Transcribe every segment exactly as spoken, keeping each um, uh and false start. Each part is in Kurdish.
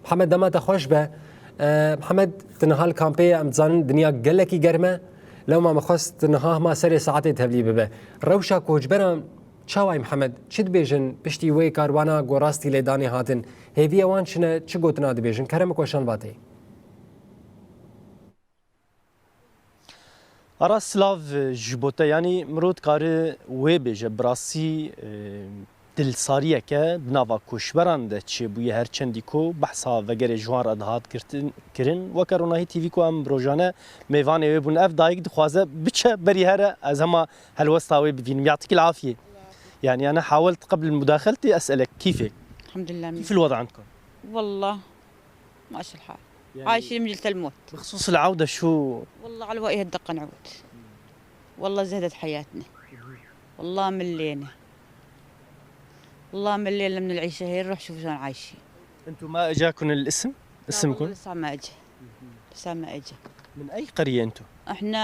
Mihemed, dema te xweş be. E, Mihemed, tu niha li kampê ye, em dizanin dinya gelekî germ e. Lewma min xwest tu niha hema serê saetê tevlî bibe. Rewşa koçberan çawa ye Mihemed? Çi dibêjin piştî wê karwana ku rastî lêdanê hatin? Hêviya wan çi ne, çi gotina dibêjin? Kerem, weşan vatê. Aras, silav ji bo te. Yanî mirov dikare wê bêje, bi rastî, e, dilsariyeke di nava koçberan de çêbûye, her çendî ku behsa vegerê ji wan re dihat girtin, kirin. Weke Ronahî T V ku em rojane mêvanê wê bûn, ev dayik dixwaze biçe berî here, ez hema helwesta wê bivînim. Yatîkil afiyê. Yani, أنا حاولت قبل مداخلتي أسألك كيفك؟ الحمد لله. كيف الوضع عندكم؟ والله ماشي الحال. يعني عايشين من جلة الموت. بخصوص العودة شو؟ والله على الوقت الدقة نعود. والله زهدت حياتنا. والله ملينا. والله ملينا من العيشة هي، نروح شوف شلون عايشين. انتوا ما اجاكم الاسم؟ لا، اسمكم؟ والله لسه ما اجى. لسه ما اجى. من اي قرية انتوا؟ احنا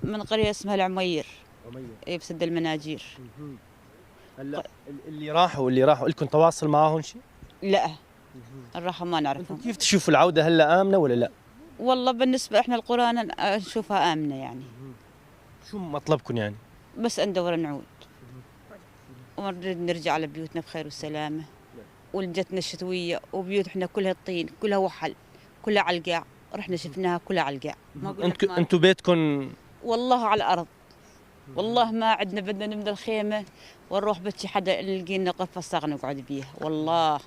من قرية اسمها العمير. عمير. اي، بسد المناجير. هلا ال-، اللي راحوا، اللي راحوا، لكم تواصل معاهم شيء؟ لا. الراحة ما نعرفهم. انتوا كيف تشوفوا العودة، هلا آمنة ولا لا؟ والله بالنسبة احنا القرى ن-، نشوفها آمنة يعني. شو مطلبكم يعني؟ بس ندور نعود. ونريد نرجع لبيوتنا بخير وسلامة. والجتنا الشتوية وبيوت احنا كلها طين، كلها وحل، كلها علقاع. رحنا شفناها كلها علقاع. ما أقول لك انتوا، ما انتوا بيتكم؟ والله على الأرض. والله ما عندنا، بدنا نبني الخيمة ونروح بتشي حدا نلقي لنا غرفة صغ نقعد بيها. والله.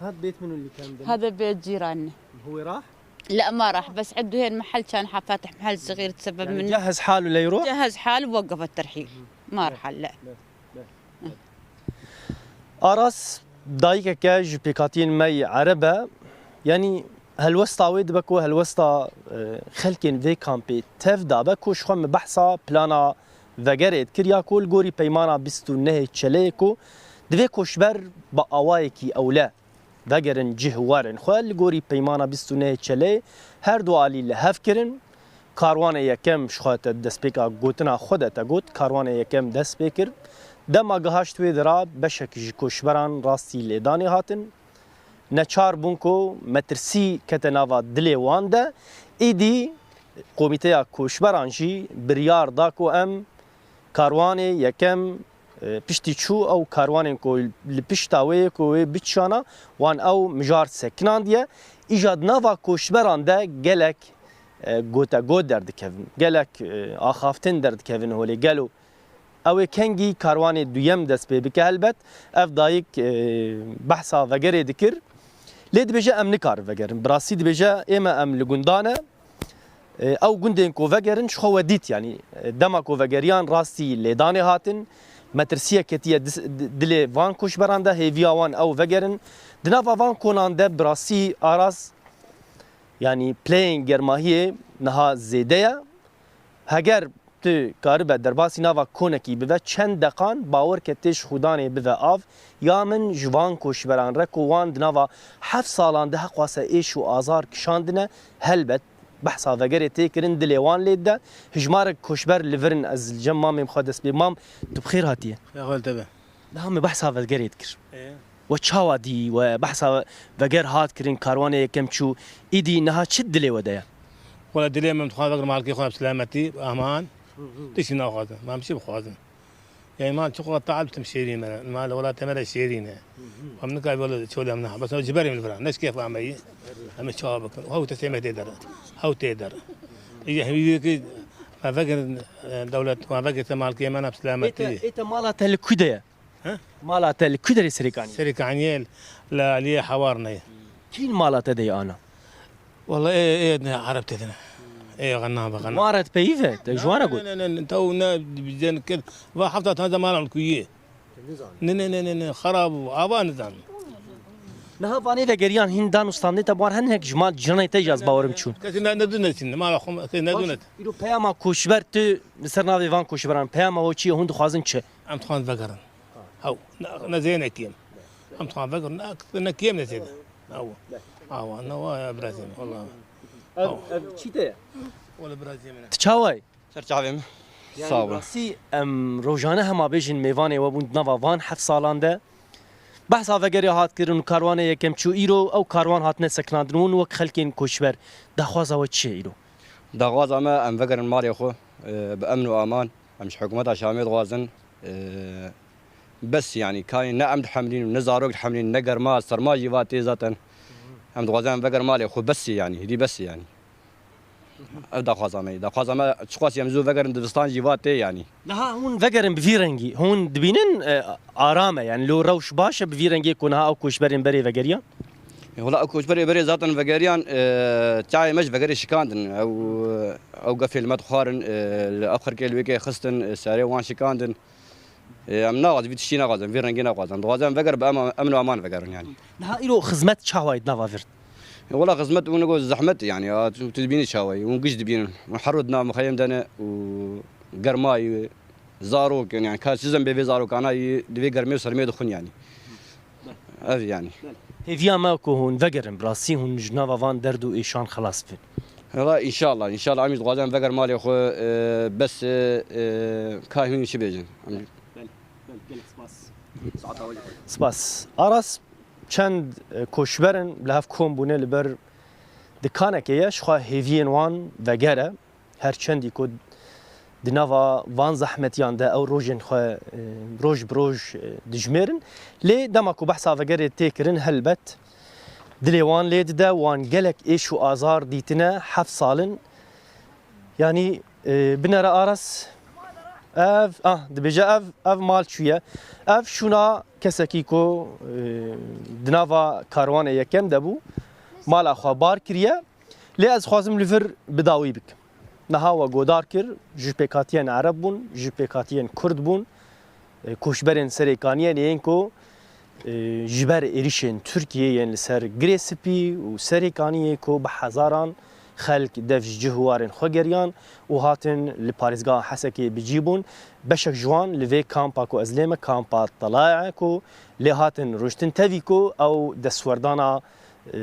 هذا بيت منو اللي كان بني؟ هذا بيت جيراننا. هو راح؟ لا، ما راح، بس عنده هين محل، كان فاتح محل صغير، تسبب يعني منه. جهز حاله ليروح؟ جهز حاله ووقف الترحيل. ما رحل، لا. Aras dayikeke ji pêkhatiyên me yê Ereb e. Yanî helwesta wê dibe ku helwesta, e, xelkên vê kampê tev dabe ku ji xwe min behsa plana vegerê dikir ya ku li gorî peymana bîst û nehê Çeleyê ku divê koçber bi awayekî ewle vegerin cih û warên xwe. Li gorî peymana bîst û nehê Çeleyê her du alî li hev kirin. Karwanê yekem ji xwe te destpêka gotina xwe de te got, karwanê yekem dest pê kir. Dema gihaşt wê dira, beşek ji koçberan rastî lêdanê hatin. Neçar bûn ku metirsî kete nava dilê wan de. Îdî komîteya koçberan jî biryar da ku em karwanê yekem, e, piştî çû, ew karwanên ku li pişta wê ye ku wê biçiyana, wan ew mijar sekinandiye. Îja di nava koçberan de gelek, e, gotegot derdikevin, gelek, e, axaftin derdikevin holê. Gelo ew ê kengî karwanê duyem dest pê bike? Helbet ev dayik, e, behsa vegerê dikir. Lê dibêje, em nikarin vegerin. Bi rastî dibêje, ê me em li gundan e. E, ew gundên ku vegerin ji xwe we dît, yanî, e, dema ku vegeriyan rastî lêdanê hatin, metirsiyek ketiye dis-, di-, dilê van koçberan de, hêviya wan ew vegerin. Di nava van konan de bi rastî Aras, yanî pileyên germahiyê niha zêde ye. Heger tu karibe derbasî nava konekî bive, çend deqan bawer ke tê ji xudanê bive av, ya min ji van koçberan re ku wan di nava heft salan de heqwase êş û azar kişandine, helbet behsa vegerê tê kirin, dilê wan lê dide. Hijmarek koçber li vir in, ez li cem mamê xwe dest pê mam, tu bi xêr hatiye. Xêr xwe li te be. Niha me behsa vegerê dikir. Ê. We çawa dî, we behsa veger hat kirin, karwanê yekem çû, îdî niha çi dilê we de ye? Wela dilê min dixwaz vegerim malkê xwe bi silametî, bi eman. Hı hı. Tiştî naxwazim. Em çi bixwazin? Yani mal çi xwe taal bitim şêrîn me. Mal welatê me de şêrîn e. Hı hı. Em nikare wela çolem niha. Bes ew ji berê min vira. Ne ji kêfa me yî. Em ê çawa bikin? Hew te sême tê der. Hew tê der. Î hemî ki me vegerin, e, dewlet, me vegirte malkê me ne bi silametî. Ê te, ê te mala te li ku de ye? He? Mala te li ku derê Serêkaniyê? Serêkaniyê li aliyê Hewar ne. Kîn mala te de ye ana? Wala ê, ê ne Ereb tê de ne. Ê xenna be xenna. Wan re dipeyive, te ji wan re got? Ne, ne, ne, ne, tew ne, bizên kir. Va hefta tane de mala min kuyê. Ne, ne, ne, ne, ne, xerab û ava nizan. Niha vanê vegeriyan hîn dan û standê te bar hin hek ji mal ciranê te jî ez bawerim çûn. Kesî ne, ne dune çin, mala xwe, kesî ne dune. Îro peyama koçber tu li ser navê van koçberan, peyama we çi ye, hûn dixwazin çi? Em dixwazin vegerin. Hew, ne, ne zêne kêm. Em dixwazin vegerin, ne, ne kêm ne zêde. Hew. Awa, ne wa ya birazê min, wala. Ev, ev çî te ye? Wala birazê min e. Tu çawa yî? Ser çavê min. Sağ olun. Rastî em rojane hema bêjin mêvanê we bûn di nava van heft salan de. Behsa vegerê hat kirin û karwanê yekem çû, îro ew karwan hatine sekinandin, hûn wek xelkên koçber daxwaza we çi ye îro? Daxwaza me, em vegerin malê xwe, e, bi emn û aman. Em ji hikûmeta Şamê dixwazin, e, bes, yanî, kayên ne em dihemlîn û ne zarok dihemlîn, ne germa, serma jî va tê zaten. Em dixwazin em vegerin malê xwe, bes e, yanî, hêdî bes e, yanî. Ev daxwaza me ye. Daxwaza me, çiqas em zû vegerin dibistan jî va tê, yanî. Niha hûn vegerin bi vî rengî, hûn dibînin, e, aram e, yanî, lo rewş baş e bi vî rengê ku niha ew koçberên berê vegeriyan? E, wela ew koçberê berê zaten vegeriyan, e, çayê me ji vegerê şikandin. Ew, ew gefê li me dixwarin, e, li ew xerkê li wê kê xistin, e, serê wan şikandin. E, em naxwazin, vî tiştî naxwazin, vî rengî naxwazin. Dixwazin em vegerin bi em, emn û aman vegerin, yanî. Niha îro xizmet çawa ye di nava vir? E, wela xizmet û nigo zehmet, yanî, ya, tu, tu dibînî çawa ye, hûn giş dibînin. Hûn her roj di nav mixeyem de ne û germayî, zarok, yanî, ka çi zembê vê zarokana yî di vê germê û sermê dixwin, yanî. Ev, yanî. Hêviya me ku hûn vegerin, bi rastî hûn ji nava van derd û êşan xelas bin. Valla, înşallah, înşallah, em jî dixwazin vegerin malê xwe, e, bes, e, e, ka hûn çi bêjin? Belê, belê, gelek spas. Saeta we jî xweş. Spas. Aras, çend, e, koçber in li hev kom bûne li ber dikanekê ye, ji xwe hêviyên wan veger e. Her çendî ku di nava van zehmetiyan de ew rojên xwe, e, roj bi roj, e, dijmêrin. Lê dema ku behsa vegerê tê kirin, helbet dilê wan lê dide, wan gelek êş û azar dîtine, heft sal in. Yanî, e, binere Aras, ev, ah, dibêje ev, ev mal çûye. Ev şûna kesekî ku, e, di nava karwanê yekem de bû, mala xwe bar kiriye. Lê ez dixwazim li vir bi dawî bikim. Niha we godar kir, ji pêkhatiyên Ereb bûn, ji pêkhatiyên Kurd bûn, e, koçberên Serêkaniyê yên ku, e, ji ber êrişên Tirkiyê yên li ser Girê Spî û Serêkaniyê ku bi hezaran xelk dev ji cih û warên xwe geriyan û hatin li parêzgeha Hesekê bi cî bûn. Beşek ji wan li vê kampa ku ez lê me, kampa Telaye ku lê hatin rûştin tevî ku ew destwerdana e,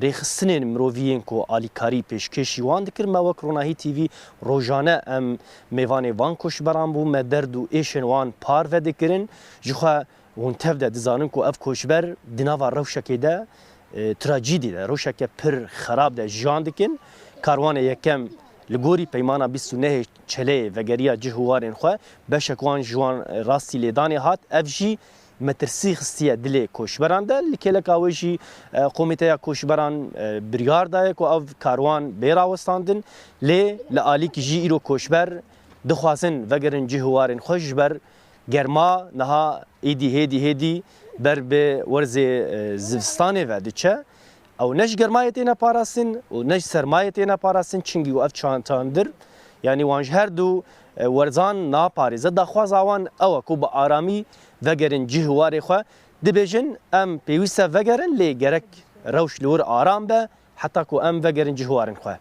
rêxistinên mirovî yên ku alîkarî pêşkêşî wan dikir, me wek Ronahî T V rojane em mêvanê van koçberan bûn, me derd û êşên wan parve dikirin. Ji xwe hûn tev de dizanin ku ev koçber di nava rewşekê de, e, trajîdî de, rewşeke pir xerab de jiyan dikin. Karwanê yekem li gorî peymana bîst û nehê Çeleyê vegeriya cih û warên xwe, beşek wan ji wan rastî lêdanê hat. Ev jî metirsî xistiye dilê koçberan de. Li kêleka wê jî, e, Komîteya Koçberan, e, biryar daye ku ev karwan bê rawestandin, lê li alîkî jî îro koçber dixwazin vegerin cih û warên xwe, ji ber germa niha êdî hêdî hêdî ber bi werzê, e, zivistanê ve diçe. Ew ne ji germayê têne parastin û ne ji sermayê têne parastin, çingî û ev çantandir, yanî wan ji her du, e, werzan naparêze. Daxwaza wan ew e ku bi aramî vegerin cih û warê xwe. Dibêjin, em pêwîst e vegerin, lê gerek rewş li wir aram be, heta ku em vegerin cih û warên xwe.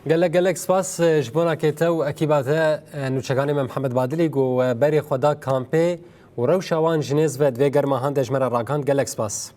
Gelek gelek spas, e, ji bona ke te û ekîba te, e, nûçeganê me Mihemed Badilî ku, e, berê xwe da kampê û rewşa wan ji nêz ve di vê germa han de ji me re ragihand. Gelek spas.